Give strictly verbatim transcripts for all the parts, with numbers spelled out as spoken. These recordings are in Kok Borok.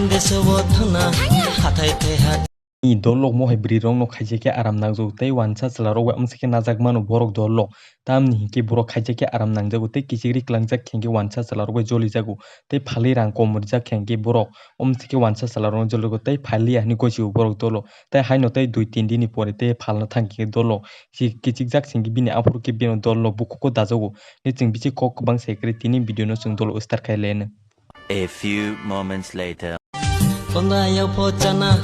Deso bo thuna hathai tei ha. Ni dolok mohai bwrwi rokno khaisa khe aram nangjago tei wansa chwla rok bai amsa khe najak mano borok dolok. Tamni hinkhe borok khaisa khe aram nangjago tei kichik ri klangjak khe hinkhe wansa chwla rok bai jolijago tei phalwi rang kom rijak khe hinkhe borok amsa khe wansa chwla rokno joligo tei phalya hinwi goichigo borok dolok. Tei haino tei dui tin dini pore tei phalna thang khe dolok. Ki-, kichikjak singkhe bini aphuru khe bini dolok bukhugo dajago. Tei chwng bisi kok kwbang sai kwrwi tini video no chwng dolok start khai laino. A few moments later. Konda ya pho chana,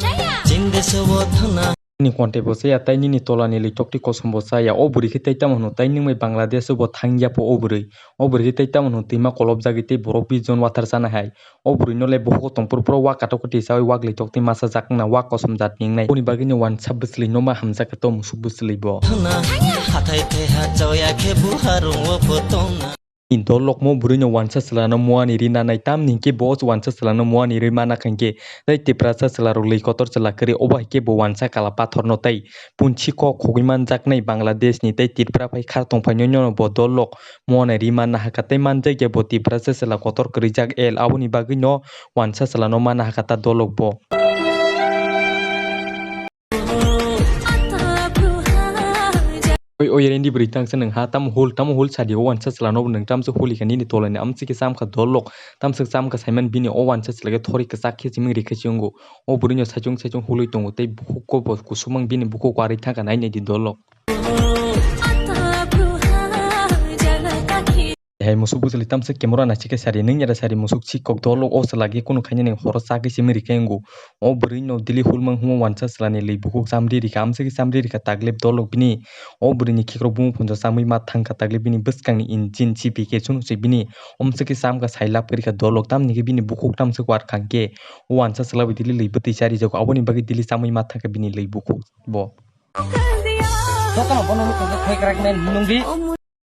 ching deso bo thuna. Nini konte bo chaya, tei nini tola ni lwi tokti kosom bo chaya. O bwrwi khe tei tamo hwno, tei nwng bai Bangladesh o bo thang ya pho o bwrwi. O bwrwi khe tei tamo hwno, twima kolop jagwi tei borok bis jon wathar chana hai. O bwrwi no le bohogo tongphuru phuru wak katok kwtwi chawi wak lwi tokti masa jak wngna wak kosom jat ni wngnai. Boni bagwi no wansa bwchwlwi no ma hamjak khe to musuk bwchwlwi bo. Thuna, hathai tei ha chawya khe buharung o pho tongna. Ni dolokmo bwrwino wansa chwlano muani ri nanai, tamni hinkhe bo wansa chwlano muani ri mana khankhe, tei Tiprasa chwlarok lwi kotor chwla kwrwi, obo haikhe bo wansa kala pathorno tei punchi kok khogwi manjaknai Bangladeshni tei Tripura phai kha tongphaino nino bo dolok muani ri manna hakha tei manjakya bo Tiprasa chwla kotor kwrwijak L, aboni bagwino wansa chwlano mana hakha ta dolok bo. Oi, oi, rendi bwrwi tangsa nwng ha, tamo hul, tamo hul sadi o wansa chwlano bo nwng tamsa huli kha nini tolani amchike chamkha dolok, tamsa chamkha saiman bini o wansa chwla khe thori kwchak khe chiming rikha chiyungo. O bwrwino saichung saichung hului tongo tei bukhuk ko bo kusumang bini bukhuk warwi thangkha nai nai di dolok. Hai musuk bwchwlwi tamsa camera naisike sari, nwng era sari musuk si kok dolok o chwla khe kunu khainani horo chagwi simi rikha wngo. O bwrwino dili hulmang humo wansa chwlani lwi bukhuk chamri rikha, amsiki chamri rikha taklep dolok bini. O bwrwini khikrok bumo phunsa chamwi ma thangkha taklep bini bwskangni engine C P K chunu se bini omsiki chamkha sai lap rikha dolok tamni khe bini bukhuk tamsik war khangkhe o wansa chwla bai dili lwi bwtwi charijago aboni bagwi dili chamwi ma thangkha bini lwi bukhuk bo. Jotono bono nukha khe khoi kwrak nai nungdi.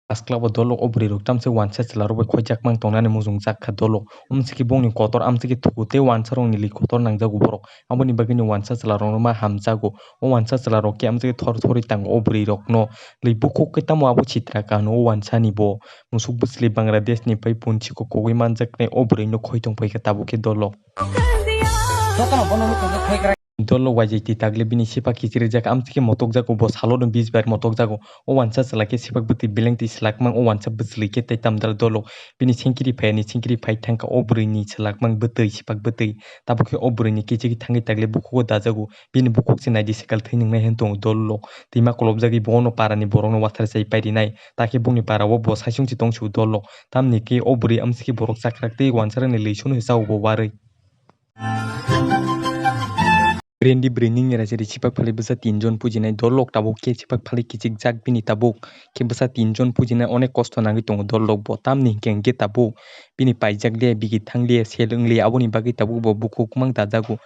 Paskla bo dolok o bwrwi rok tamsa wansa chwla rok bai khoijak mang tongnani mujung jak kha dolok. Omsiki bongni kotor amsiki thuku tei wansa rokni li kotor nangjago borok. Aboni bagwino wansa chwla rokno ma hamjago. O wansa chwla rok khe amsiki thor thorwi tango o bwrwi rokno. Li bukhuk khe tamo abo sitra kha hwno o wansani bo. Musuk bwchwlwi Bangladesh ni pai punchi kok kogwi manjaknai o bwrwi no khoi tongpai kha tabuk khe dolok. Jotono bono nukha khe khoi kwrak. Dolok waijai twi tagle bini sipak kichir rijak, amtwi khe motokjago, bo salo no bis bar motokjago. O wansa chwla khe sipak bwtwi beleng twi swlak mang, o wansa bwchwlwi khe tei tamdal dolok. Bini sengkiri phai ani sengkiri phai thangkha, o bwrwini swlak mang bwtwi, sipak bwtwi. Tabuk khe o bwrwini kichigwi thangwi tagle bukhugo dajago. Bini bukhuk se naidi sekal thwi nwngnai hwn tongo dolok. Twima kolobjagwi bono parani borokno wathar chai pairinai. Takhe bongni para o bo saisung se tongsu dolok. Tamni khe o bwrwi amtwi khe borok chakrak tei wansa rwngni lwi sunu se chao bo warwi. Rendi bwrwi nini rajari sipak phalwi bwsa tinjon pujinai dolok tabuk khe sipak phalwi kichikjak bini tabuk khe bwsa tinjon pujinai onek kosto nangwi tongo dolok bo tamni hinkhe hinkhe tabuk bini paijak de bigi thang de sel wng li aboni bagwi tabuk bo bukhuk mang dajago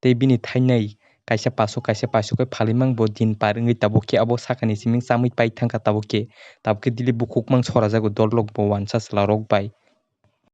tei bini thainai kaisa paso kaisa paso khe phalwi mang bo din par wngwi tabuk khe abo sakani siming chamwi pai thangkha tabuk khe tabuk khe dili bukhuk mang sorajago dolok bo wansa chwla rok bai.